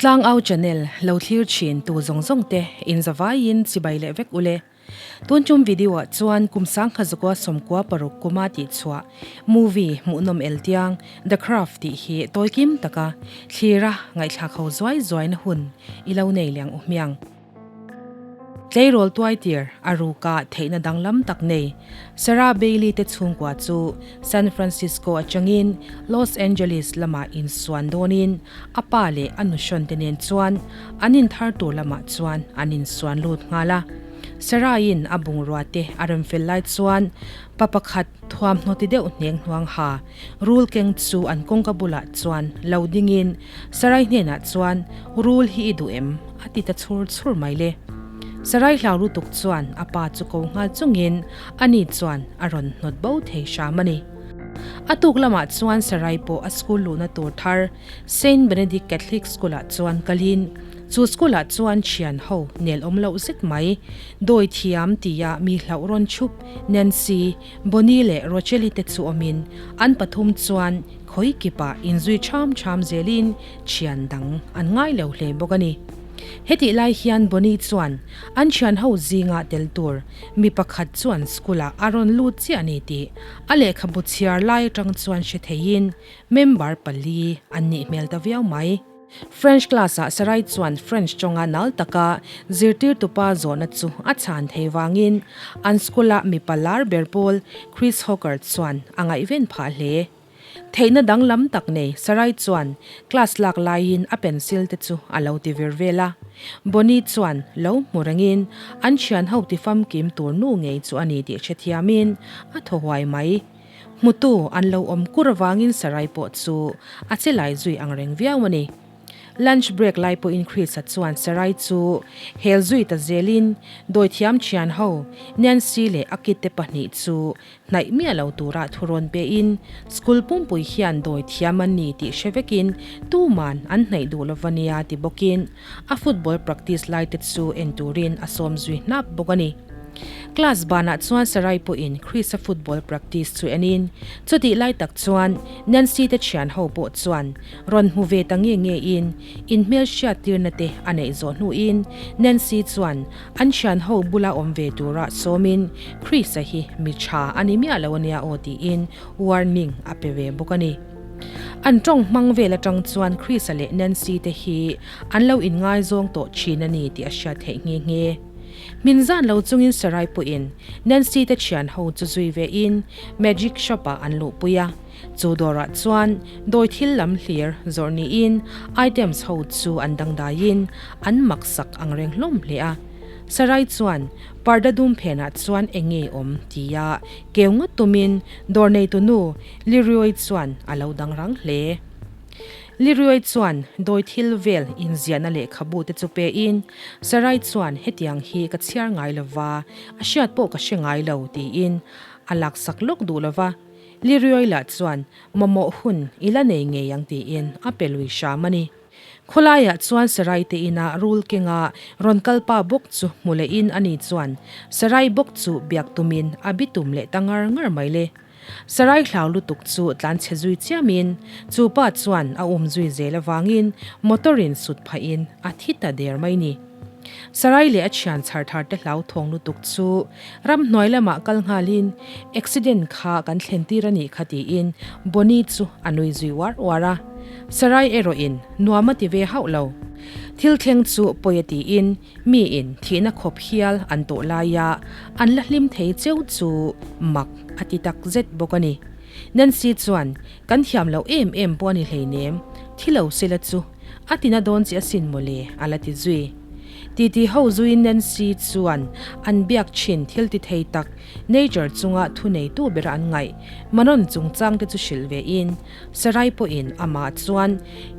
Tlangau channel lo thlir thin tu zawng zawng te in zavaiin chibai leh vek ule. Tun tum video ah chuan kum sangkha zakua sawmkua paruk kuma tih chhuah movie hmuhnawm eltiang The Craft tih hi tawi kim taka thlira ngaihthlak ho zuai zuaina hun i lo nei liang u hmiang. Tleirawl tuaitir a ruka theihna danglam tak nei Sarah Bailey te chhungkua chu San Francisco atangin Los Angeles lamah insuan dawnin a pa leh a nuhrawn te nen chuan an inthar tur lamah chuan an insuan lut nghal a. Sarah-in a bungrua te a rem fel lai chuan pa pakhat thuamhnaw ti deuh hneng hnuang ha rul keng chu an kawngka bulah chuan lo dingin Sarai hnenah chuan rul hi i duh em? a ti ta chhur chhur mai le. Sarai hlau lutuk chuan a pa chu ko nghal chungin ani chuan a rawn hnawt bo thei hram a ni. A tuk lamah chuan Sarai pawh a school luhna tur thar Saint Benedict Catholic School-ah chuan kalin chu school-ah chuan thian ho nel awm loh zet mai dawi thiam tia mi hlauh rawn chhup Nancy, Bonnie leh Rochelle-i te chu awmin an pathum chuan khawi kipah inzui ṭham ṭham zelin thian dang an ngai lo hle bawk a ni. Hetih lai hian Bonnie chuan an thian ho zinga tel tur mi pakhat chuan school-ah a rawn lut chiah a ni tih a lehkhabu chhiar lai atang chuan hre theiin member pali an nih hmel ta viau mai. French class-ah Sarai chuan French tawnga nal taka zirtirtupa zawhna chu a chhan thei vangin an school-a mipa lar ber pawl Chris Hawker chuan a ngaihven phah hle. Theihna danglam tak nei Sarai chuan class lak laiin a pencil te chu a lo ti vir vel a. Bonnie chuan lo hmu rengin an thian ho ti famkim tur nu ngei chu a ni tih hrethiamin a thaw huai mai. Hmutu an lo awm kur avangin Sarai pawh chu a che lai zui ang reng viau a ni. Lunch break lai pawhin Chris-a chuan Sarai chu hel zui ta zelin dawithiam thian ho Nancy leh a kid te pahnih chu hnaih miah lo tura thu rawn pein school pumpui hian dawi thiam an ni tih hre vekin tuman an hnaih duh lova nia ti bawkin a football practice lai te chu en turin a sawm zui hnap bawk a ni. Class banah chuan Sarai pawhin Chris-a football practice chu enin chutih lai tak chuan Nancy te thian ho pawh chuan rawn hmu ve ta nge nge in inhmel hriat tirna te a neih zawh hnuin Nancy chuan An thian ho bula awm ve tura sawmin Chris-a hi mi tha a ni miah lo ania aw tiin warning a pe ve bawk a ni. An tawng hmang vel atang chuan Chris-a leh Nancy te hi an lo inngaizawng tawh thin a ni tih a hriat theih nghe nghe. Min zan lo chungin Sarai pawhin Nancy te thian ho chu zui ve in magic shop ah an luhpui a, chu dawrah chuan dawi thil lam hlir zawrh niin items ho chu an dangdaiin an maksak ang reng hlawm hle a. Sarai chuan parda dum phenah chuan eng nge awm tia keu ngawt tumin dawr neitu nu Lirioi chuan a lo dang rang hle. Lirioi chuan dawi thil vel inziahna lehkhabu te chu pein Sarai chuan hetiang hi ka chhiar ngai lova, a hriat pawh ka hre ngai lo tiin a laksak lawk duh lova. Lirioi lah chuan mamawh hun i la nei ngei ang tiin a pe lui hram a ni. Khawlaiah chuan Sarai te inah rul kenga rawn kal pa bawk chu hmu lehin ani chuan Sarai bawk chu biak tumin a bi tum leh ta ngar ngar mai le. Sarai hlau lutuk chu tlan chhe zui chiamin chu pa chuan a um zui zel avangin motor in sut phahin a thi ta der mai ni. Sarai leh a thian chhar thar te hlauthawng lutuk chu ramhnuai lamah kal nghalin accident kha kan thlen tir a nih kha tiin Bonnie chu a nui zui uar uar a. Sarai erawhin nuam a ti ve hauh lo. Thil thleng chu pawi a tiin miin thihna khawp hial an tawh laia an la hlim thei cheu chu mak a ti tak zet bawk a ni. Nancy chuan kan thiam loh em em pawh a ni hleinem, thi lo sela chu A tina dawn chi asin mawle, a la ti zui. Titi ho zuiin Nancy chuan an biak thin thil ti thei tak nature chunga thu neitu bera an ngaih Manon chungchang te chu hrilh ve in Sarai pawhin amah chuan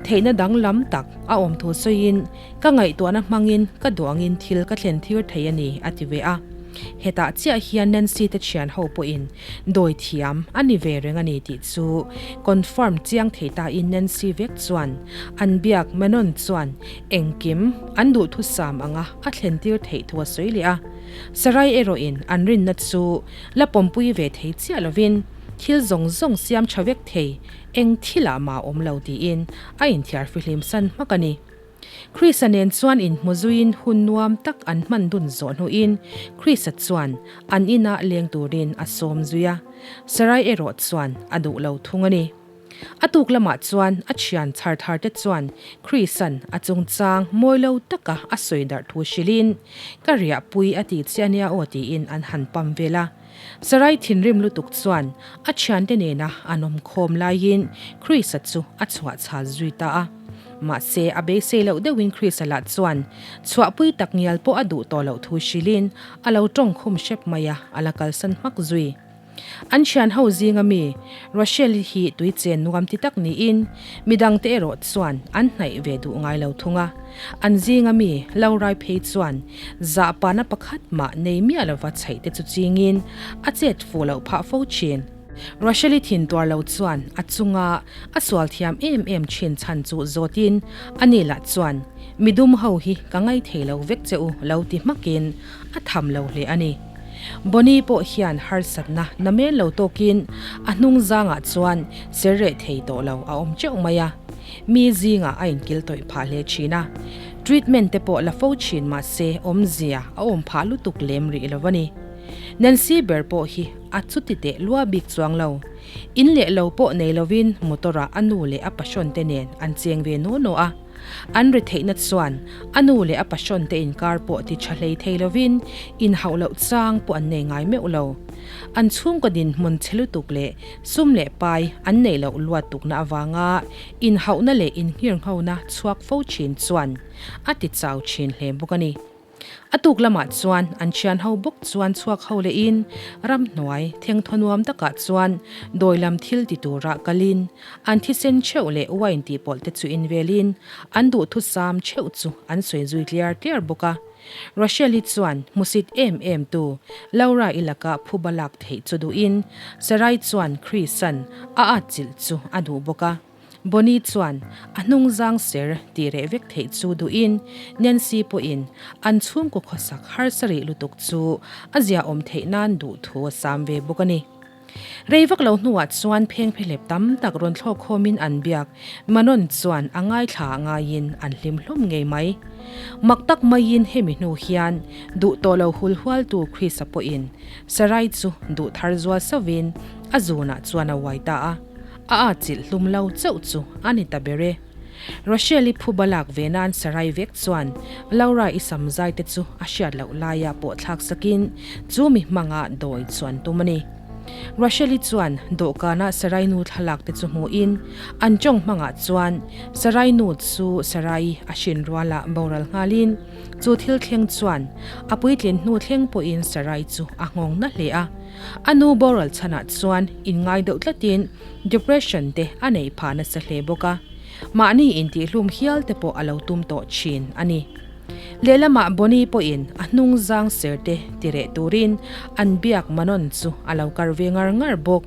theihna danglam tak a awm thu sawiin ka ngaihtuahna hmangin ka duangin thil ka thlen thir thei a ni a ti ve a. Hetah chiah hian Nancy te thian ho pawhin dawi thiam a ni ve reng a ni tih chu confirm chiang thei ta in Nancy vek chuan an biak Manon chuan engkim an duhthusam anga a thlen tir theih thu a sawi leh a. Sarai erawhin an rinna chu la pawmpui ve thei chiah lovin thil zawng zawng siam tha vek thei eng thilah mah awm lo tiin a inthiar fihlim san hmak a ni. Chris-a nen chuan inhmu zuiin hun nuam tak an hman dun zawh hnuin Chris-a chuan an inah leng turin a sawm zui a, Sarai erawh chuan a duh lo thung a ni. A tuk lamah chuan a thian chhar thar te chuan Chris-a'n a chungchang mawi lo taka a sawi darh thu hrilhin, Ka riahpui a ti che a nia aw tiin an han pam vel a. Sarai thinrim lutuk chuan a thiante nena an awm khawm laiin Chris-a chu a chhuah chhal zui ta a. Mahse, a beisei loh deuhin Chris-a lah chuan chhuahpui tak ngial pawh a duh tawh loh thu hrilhin a lo tawng khum hrep mai a, a la kalsan hmak zui. An thian ho zinga mi Rochelle hi tui chen nuam ti tak niin midangte erawh chuan an hnaih ve duh ngai lo thung a. An zinga mi Laurai phei chuan zahpana pakhat mah nei miah lova chhaih te chu chingin a chet fuh loh phah fo thin. Rochelle thin tuar lo chuan a chunga a sual thiam em em thin chhan chu zawtin ani lah chuan midum ho hi ka ngaithei lo vek che u lo ti hmakin a tham lo hle a ni. Bonnie pawh hian harsatna namen lo tawkin a hnung zangah chuan ser reh thei tawh lo a awm teuh mai a, mi zingah a inkil tawih phah hle thin a. Treatment te pawh la fo thin mahse awmzia a awm phah lutuk lem rih lo a ni. Nancy ber pawh hi a chuti teh lua bik chuang lo. In leh lo pawh nei lovin motor-ah a nu leh a passion te nen an cheng ve naw naw a. An ri theihna chuan a nu leh a passion te inkar pawh ti tha hlei thei lovin inhauh loh chang pawh an nei ngai meuh lo. An chhungkaw dinhmun chhe lutuk leh sum leh pai an neih loh luat tukna avanga inhauhna leh innghirnghona chhuak fo thin chuan a ti chau thin hle bawk a ni. A tuk lamah chuan an thian ho bawk chuan chhuak ho lehin ramhnuai thengthaw nuam takah chuan dawi lam thil ti turah kalin an thisen theuh leh wine tih pawlh te chu invelin an duhthusam theuh chu an sawi zui tliar tliar bawk a. Rochelle-i chuan hmusit em em tu Laura-i laka phuba lak theih chu duhin Sarai chuan Chris-a'n a atchilh chu a duh bawk a. Bonnie chuan a hnungzang ser tih reh vek theih chu duhin Nancy pawhin an chhungkaw khawsak harsa rih lutuk chu a ziaawm theih nan duh thu a sam ve bawk a ni. Rei vak lo hnuah chuan phengphehlep tam tak rawn thlawk khawmin an biak Manon chuan a ngaithla ngaiin an hlim hlawm ngei mai. Mak tak maiin hemi hnu hian duh tawh lo hul hualtu Chris-a pawhin Sarai chu duh thar zual sauhin a zunah chuan a uai ta a. A atchilh hlum lo chauh chu a ni ta ber e. Rochelle-i phuba lak ve nan Sarai vek chuan Laura-i samzai te chu a hriat loh laia pawh thlak sakin chu mi hmanga dawi chu an tum a ni. Rochelle-i chuan dawhkana Sarai nu thlalak te chu hmuhin an tawng hmangah chuan Sarai nu chu Sarai-i a hrin ruala boral nghalin chu thil thleng chuan a puitlin hnu thleng pawhin Sarai chu a nghawng na hle a. A nu boral chhanah chuan inngai deuh tlatin depression te a neih phah nasa hle bawk a, mahni intihhlum hial te pawh a lo tum tawh thin a ni. Lehlamah Bonnie pawhin a hnung zang ser te tireh turin an biak Manon chu a lo kar ve ngar ngar bawk.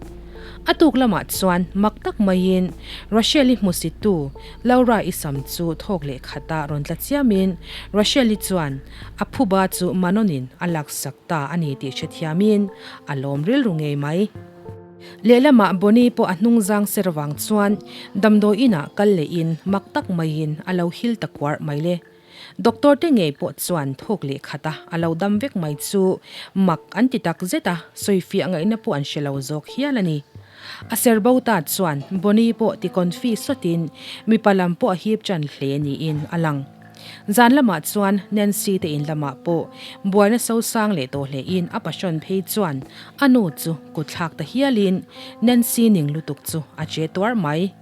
A tuk lamah chuan mak tak maiin Rachel-i hmusittu Laura-i sam chu thawk leh khata rawn tla chiamin Rachel-i chuan a phuba chu Manon-in a laksak ta a ni tih hrethiamin a lawm rilru ngei mai. Lehlamah Bonnie pawh a hnungzang ser vang chuan damdawi inah kal lehin mak tak maiin a lo hil ta kuarh mai le. Doctor te ngei pawh chuan thawk leh khat a, a lo dam vek mai chu mak an ti tak zet a, sawifiah ngaihna pawh an hre lo zawk hial a ni. A ser bo ta chuan Bonnie pawh ti confi sawtin mipa lam pawh a hip ṭan hle niin a lang. Zan lamah chuan Nancy te in lamah pawh buaina sosang leh tawh hlein a passion phei chuan a nu chu kut thlak ta hialin Nancy ning lutuk chu a che tuar mai.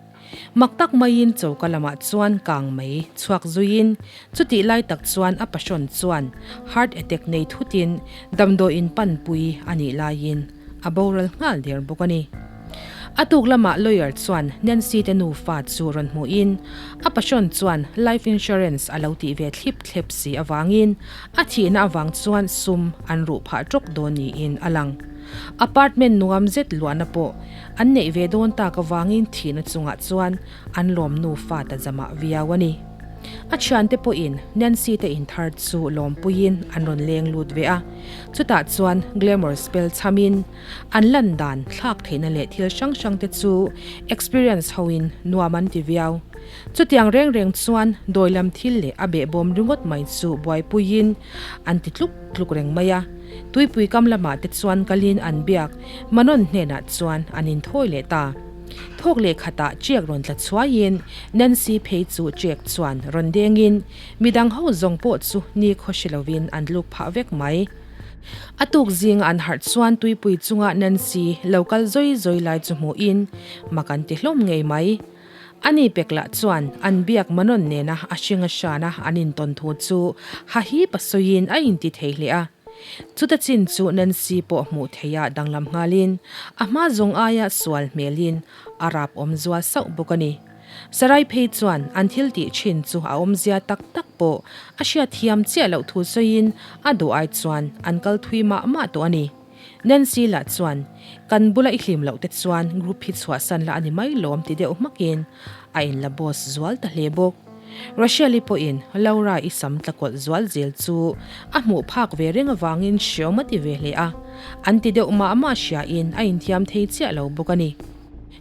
Mak tak maiin choka lamah chuan kang mai chhuak zuiin chutih lai tak chuan a passion chuan heart attack nei thutin damdawiin panpui a nih laiin a boral nghal der bawk a ni. A tuk lamah lawyer chuan Nancy te nufa chu rawn hmuhin a passion chuan life insurance a lo tih ve thlip thlep si avangin a thihna avang chuan sum an ruh phah tawk dawn niin a lang. Apartment nuam zet luahna pawh an neih ve dawn tak avangin thihna chungah chuan an lawm nufa ta zamah viau a ni. A thiante pawhin Nancy te inthar chu lawmpuiin an rawn leng lut ve a, chutah chuan glamour spell chhamin an lan dan thlak theihna leh thil hrang hrang te chu experience hoin nuam an ti viau. Chutiang reng reng chuan dawi lam thil leh a behbawm ringawt mai chu buaipuiin an ti tluk tluk reng mai a, tuipui kam lamah te chuan kalin an biak Manon hnenah chuan an inthawi leh ta. Thawk leh khatah ṭiak rawn tla chhuaiin Nancy phei chu ṭiak chuan rawn dengin midang ho zawng pawh chu ni khaw hre lovin an luk phah vek mai. A tuk zinga an harh chuan tuipui chunga Nancy lo kal zawi zawi lai chu hmuhin mak an ti hlawm ngei mai. Ani pek lah chuan an biak Manon nena a hring a hrana an intawn thu chu hahip a sawiin a inti thei hle a. Chuta chin chu Nancy pawh hmuh theih a danglam nghalin a hma zawng aia sual hmelin a rap awm zual sauh bawk a ni. Sarai phei chuan an thil tih thin chu a awmzia tak tak pawh a hriat thiam chiah loh thu sawiin a duh ai chuan an kal thui mah mah tawh a ni. Nancy lah chuan kan bula i hlim loh te chuan group hi chhuahsan la a ni mai lawm ti deuh hmakin a inla boss zual ta hle bawk. Rachel-i pawhin Laura-i sam tla kawlh zual zel chu a hmuh phak ve reng avangin hreawm a ti ve hle a, an ti deuh mah mah hriain a inthiam thei chiah lo bawk a ni.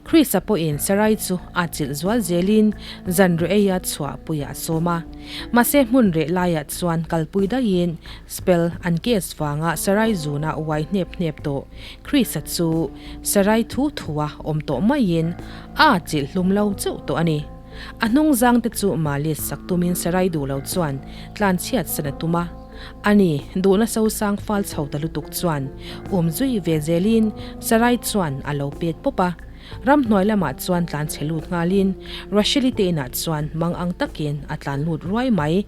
Chris-a pawhin Sarai chu a chilh zual zelin zan reh eia chhuah puiah a sawm a, mahse hmun reh laiah chuan kalpui daihin spell an case vanga Sarai zuna uai hnep hnep tawh Chris-a chu Sarai thu thua awm tawh maiin a chilh hlum lo chauh tawh a ni. A hnung zang te chu Malis sak tumin Sarai duh lo chuan tlan chhiat san a tum a. Ani, duhna sosang fal chho ta lutuk chuan um zui ve zelin Sarai chuan a lo pet pawp a. Ramhnuai lamah chuan tlan chhe lut nghalin Rachel-i te inah chuan mang ang takin a tlan lut ruai mai.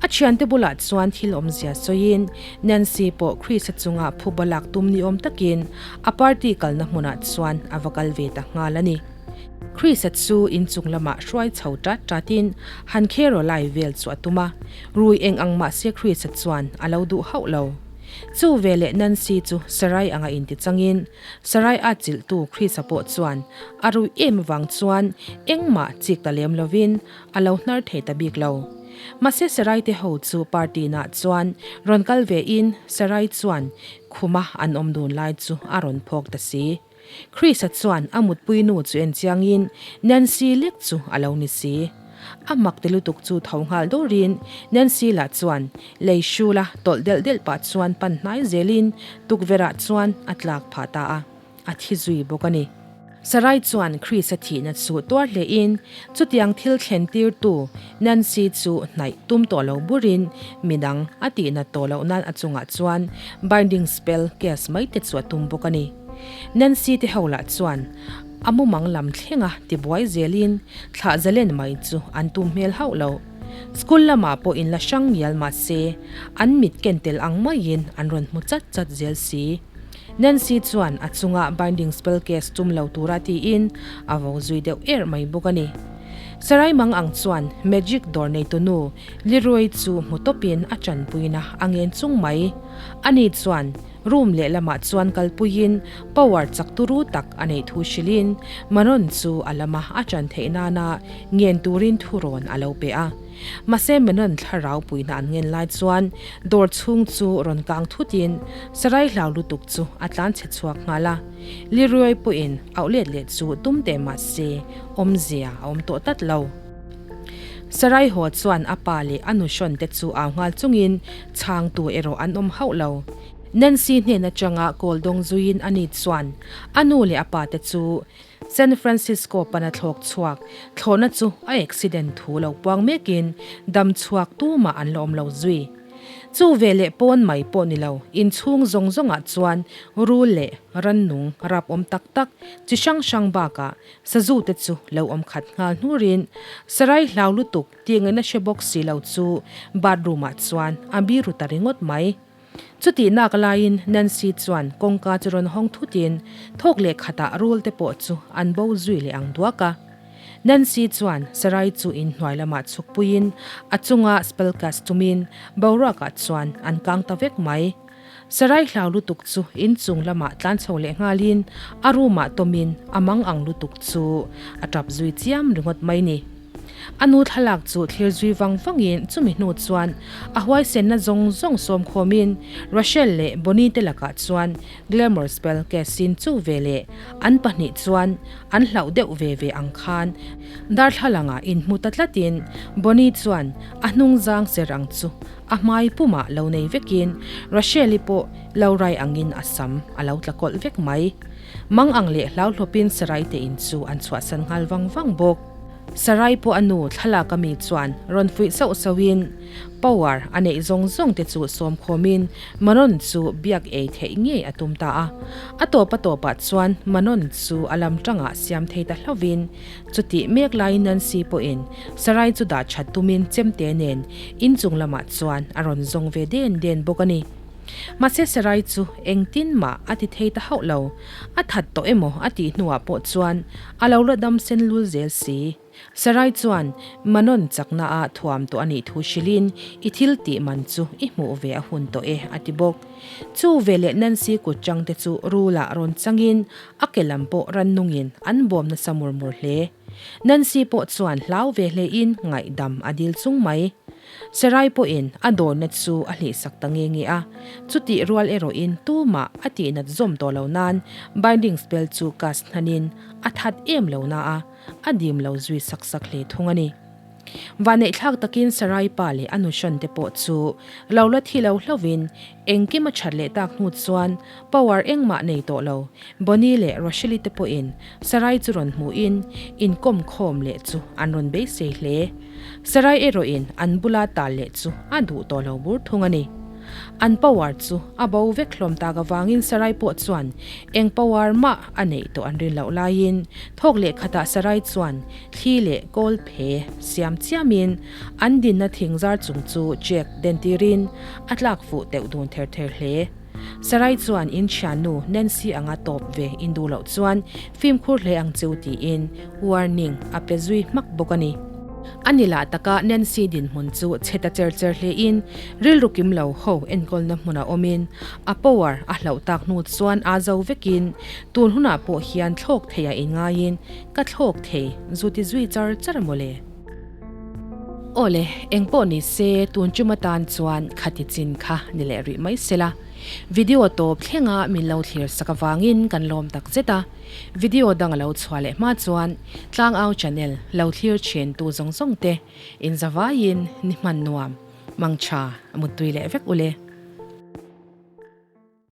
A thiante bulah chuan thil awmzia sawiin Nancy pawh Chris-a chunga phuba lak tum ni awm takin a party kalna hmunah chuan a va kal ve ta nghal a ni. Chris-a chu inchung lamah hruai chho ṭat ṭatin han kherawlai vel chu a tum a, rui eng ang mah se Chris-a chuan a lo duh hauh lo. Chu veleh Nancy chu Sarai anga inti changin Sarai a chilhtu Chris-a pawh chuan a rui em avang chuan engmah chik ta lem lovin a lo hnar thei ta bik lo. Mahse Sarai te ho chu party nah chuan rawn kal vein Sarai chuan khuma an awm dun lai chu a rawn phawk ta si. Chris-a chuan a mutpui nu chu en chiangin Nancy lek chu a lo ni si. A mak ti lutuk chu tho nghal dawrin Nancy lah chuan lei hrula tawlh delh delh pah chuan pan hnai zelin tukverhah chuan a tlak phah ta a, a thi zui bawk a ni. Sarai chuan Chris-a thihna chu tuar hlein chutiang thil thlen tirtu Nancy chu hnaih tum tawh lo burin midang a tihnat tawh loh nan a chungah chuan binding spell cast mai te chu a tum bawk a ni. Nancy te ho lah chuan a mumang lam thlenga tibuai zelin thlah zalen mai chu an tum hmel hauh lo. School lamah pawh inla hrang ngial mah se an mit ken tel ang maiin an rawn hmu chat chat zel si. Nancy chuan a chunga binding spell case tum lo tura tiin a vo zui deuh er mai bawk a ni. Sarai mang ang chuan magic dawr neitu nu Leroy chu hmu tawpin a tanpuina a ngen chung mai. Ani chuan Room lehlamah chuan kalpuiin power chak turu tak a neih thu hrilhin Manon chu a lama a ṭan theih nana ngen turin thurawn a lo pe a. Mahse Manon thlarau puihna an ngen lai chuan dawr chhung chu rawn kang thutin sarai hlau lutuk chu a tlan chhe chhuak nghal a. Leroy pawhin auh let leh chu tum teh mahse awmzia a awm tawh tlat lo. Sarai haw chuan a pa leh a nuhrawn te chu au nghal chungin chhangtu erawh an awm hauh lo. Nancy hnen atanga call dawng zuiin ani chuan a nu leh a pa te chu San Francisco pana thlawk chhuak thlawhna chu a accident thu lo puang mekin dam chhuak tumah an la awm lo zui. Chu ve leh pawn mai pawh ni lo, inchhung zawng zawngah chuan rul leh rannung rap awm tak tak chi hrang hrang bakah Sazu te chu lo awm khat nghal hnurin Sarai hlau lutuk tih ngaihna hre bawk si lo chu bathroom ah chuan a biru ta ringawt mai. Chutih nak laiin Nancy chuan kawngka chu rawn hawng thutin thawk leh khatah rul te pawh chu an bo zui leh ang duak a. Nancy chuan Sarai chu inhnuai lamah chhuk puiin a chunga spell cast tumin boruakah chuan an kang ta vek mai. Sarai hlau lutuk chu inchung lamah tlan chho leh nghalin a room ah tawmin a mang ang lutuk chu a tap zui chiam ringawt mai ni. A nu thlalak chu thlir zui vang vangin chumi hnu chuan a huaisenna zawng zawng sawm khawmin Rachel leh Bonnie te lakah chuan Glamour spell cast-in chu ve leh an pahnih chuan an hlauh deuh ve ve ang khan darthlalangah inhmu ta tlatin Bonnie chuan a hnungzang ser ang chu a hmai pumah lo nei vekin Rachel-i pawh lo rai angin a sam a lo tla kawlh vek mai. Mang ang leh hlauhlawpin Sarai te in chu an chhuahsan nghal vang vang bawk. Sarai pawh a nu thlalak a mi chuan rawn fuih sauh sauhin power a neih zawng zawng te chu sawm khawmin Manon chu biak ei theih ngei a tum ta a. A tawp a tawpah chuan Manon chu a lam tangah siam thei ta hlauhin chutih mek laiin Nancy pawhin Sarai chu dah that tumin chemte nen inchung lamah chuan a rawn zawng ve den den bawk a ni. Mahse Sarai chu engtin mah a ti thei ta hauh lo. A that tawh emaw a tih hnuah pawh chuan a lo la dam sen lul zel si. Sarai chuan Manon chakna a thuam tawh a nih thu hrilhin i thil tih man chu i hmuh ve a hun tawh e a ti bawk. Chu veleh Nancy kut chang te chu rulah rawn changin a ke lam pawh rannungin an bawm nasa mur mur hle. Nancy pawh chuan hlau ve hlein ngaihdam a dil chung mai. Sarai pawhin a dawrna chu a hlihsak ta nge nge a, chutih rual erawhin tumah a tihnat zawm tawh lo nan binding spell chu cast hnanin a that em lo na a, a dim lo zui sak sak hle thung a ni. Vanneihthlak takin Sarai pa leh a nuhrawn te pawh chu lo la thi lo hlauhin engkim a that leh tak hnu chuan power engmah nei tawh lo Bonnie leh Rochelle te pawhin Sarai chu rawn hmuhin inkawm khawm leh chu an rawn beisei hle. Sarai erawhin an bula tal leh chu a duh tawh lo bur thung a ni. An power chu a bo vek hlawm tak avangin Sarai pawh chuan eng power mah a neih tawh an rin loh laiin thawk leh khatah Sarai chuan thli leh kawl phe siam chiamin an dinna thing zar chung chu check dentirin a tlak fuh teuh dun ther ther hle. Sarai chuan in thiannu Nancy anga tawp ve in duh loh chuan fimkhur hle ang cheu tiin warning a pe zui hmak bawk a ni. A ni lah taka Nancy dinhmun chu chhe ta cher cher hlein rilru kim lo ho enkawlna hmunah awmin a power a hlauh tak hnu chuan aa zo vekin tun hunah pawh hian thlawk theiah inngaiin ka thlawk thei zu ti zui char char mawle. Awle, engpawh ni se tun tum atan chuan khati chin kha ni leh rih mai sela. Video tawp thlenga min lo thlir sak avangin kan lawm tak zet a. Video dang a lo chhuah leh hma chuan Tlangau channel lo thlir thin tu zawng zawng te inzavaiin ni hman nuam, mangtha, muttui leh vek ule.